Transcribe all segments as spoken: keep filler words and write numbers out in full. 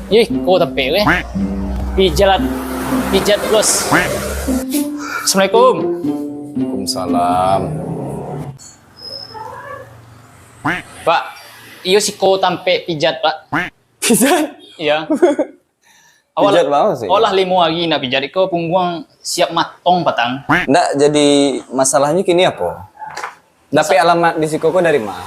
Ih, ko tampek weh. Pijat, pijat plus. Assalamualaikum. Waalaikumsalam. Pak, iyo siko tampek pijat, Pak. Pijat? Iya. Awak, pijat lah, awak lah limo hari nak pijat, iko pungguang siap matong patang. Ndak, jadi masalahnyo kini apo? Dapek alamat di siko ko dari ma?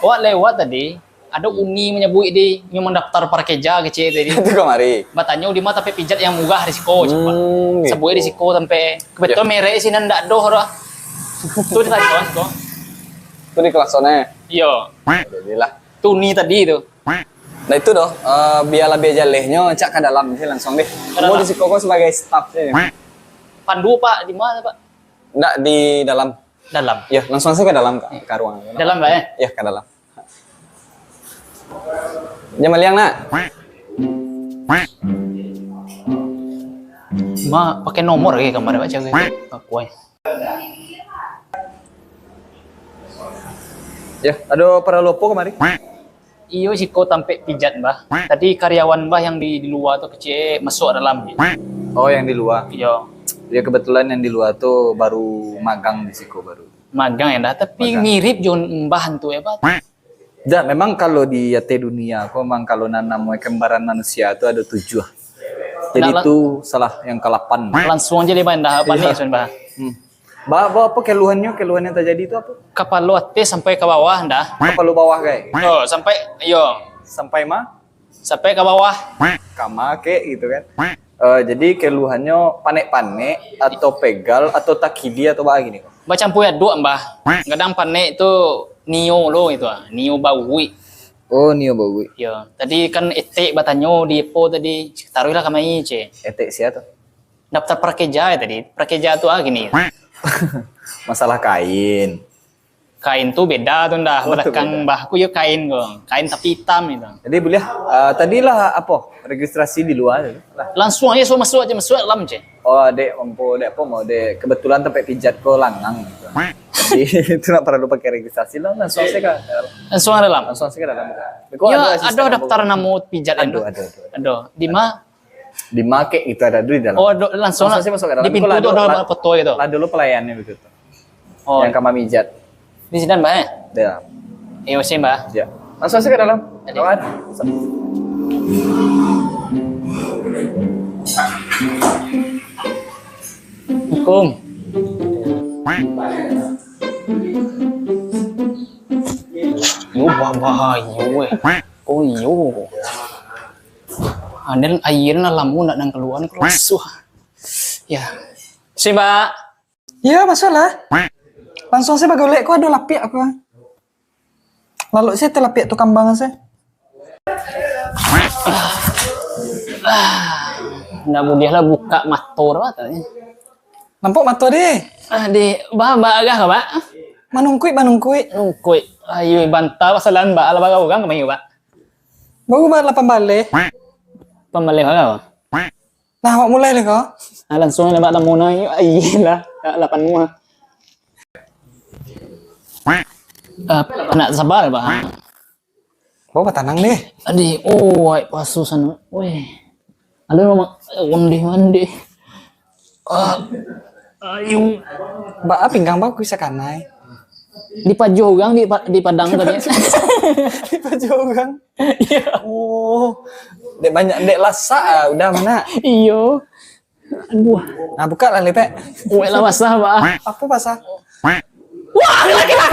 Awak lewat tadi, ado uni manyabuik di, inyo mandaftar parkeja kecek tadi. Itu kamari. Batanyo di ma tampek pijat yang murah di siko, cek, Pak. Hmm, gitu. Sabuik di siko tampek. Kebetulan merek sinan ndak ado dah. Tu di tadi kawan siko. Tu di klaksonnya. Iyo. Jadilah. Tu uni tadi tu. Nah, itu doh, eh, biar labiah jalehnyo, cak ka dalam se langsung deh. Ka dalam. Mau di siko ko sebagai staff se. Pandu, Pak, di mana, Pak? Ndak, di dalam. Dalam. Ya, langsung saja ke dalam, Kak, ka ruang. Dalam, Pak, eh? Ya, ke dalam. Jan maliang, nak. Ma, pakai nomor lagi kamar, Pak, jaga. Aku, eh. Ya, ado paralu apo kamari? Iyo, siko tampek pijat, Mbah. Tadi karyawan Mbah yang di, di lua tu kecek masuak dalam. Oh, yang di lua. Iyo. Ya, kebetulan yang di lua tu baru magang di siko baru. Magang ya, dah. Tapi magang. Mirip jo Mbah tu ya, Pak. Dah, memang kalau di ateh dunia ko, memang kalau nan namo kembaran manusia tu ado tujuah. Jadi tu salah yang kalapan. Langsung aja deh, Mbah, dah apa nih, Sun, Mbah? Hmm. Ba, ba, apo keluhannyo, keluhan yang terjadi tu apo? Kapalo ateh sampai ka bawah, ndah. Kapalo bawah, kai? Oh, sampai, iyo. Sampai ma? Sampai ka bawah. Kama, kek, gitu kan. Eh, jadi keluhannyo panek-panek, atau pegal, atau takili, atau baa gini? Bacampua aduk, Mbah. Kadang panek tu nio lo gitu ah, nio bauik. Oh, nio bauik. Yo, tadi kan etek batanyo di apo tadi, taruihlah kamari, cek. Etek sia tu? Daftar prakerja ya tadi. Prakerja tu ah gini. Masalah kain. Kain tu beda tu ndah. Oh, tu belakang beda. Mbah ku yo kain ko. Kain tapi hitam itu. Jadi boleh, ah, tadi lah apo? Registrasi di luar tu lah. Langsung aja suruh masuk aja, masuk dalam je. Oh, dek mampu, dek apa mau, dek kebetulan tempat pijat ko langang gitu. Jadi itu nak perlu pakai registrasi lah, langsung aja ke dalam. Langsung dalam. Langsung aja ke dalam. Kau ya, ada asisten ada daftar nama pijat ada, ada, ada. Ada. Di ma? Di ma kek itu ada dulu di dalam. Oh, do, langsung, langsung lah. Masuk ke dalam. Di pintu tu ada foto gitu. Lah dulu pelayannya begitu. Oh. Yang kamar mijat. Di sini, Mbak, eh? Ya. Eh, masih, Mbak. Ya. Langsung masuk ke dalam. Tadi. Kawan. Hukum. Yo, babahayo, weh. Oh, iyo. Aden aia nan lamo ndak nan kalua, nan kalua. Ya. Si, Mbak. Iyo, masuaklah. Langsung se bagolek ko, ado lapiak ko. Lalok se talapiak tu kambang se. Ndak buliah lah buka mato tu, katonyo. Nampak mato deh. Ah, di, ba, ba arah ka, Pak? Manungkuik, manungkuik. Nungkuik. Ayo, banta pasalan, Pak. Alah, bara urang kamari, Pak? Baru ba lapan baleh. Lapan baleh bara, Pak? Nah, awak mulai lah ko. Ah, langsung lah, Pak, tamu nah. Ayolah, lapan rumah. Ah, nak sabar, Pak. Bawa tanang deh. Adi, oh, wai pasu sana. Weh. Ada mama, ondeh mandeh. Ah, ayo. Ba, pinggang bagus sakanai. Dipajuah urang di Pa-, di Padang tadi. Dipajuah urang. Iya. Oh. Dek banyak, dek lasak ah, udah mana? Iyo. Aduh. Nah, buka lah, Lipek. Wek lah basah, Pak. Apa basah? Wah, lagi lah.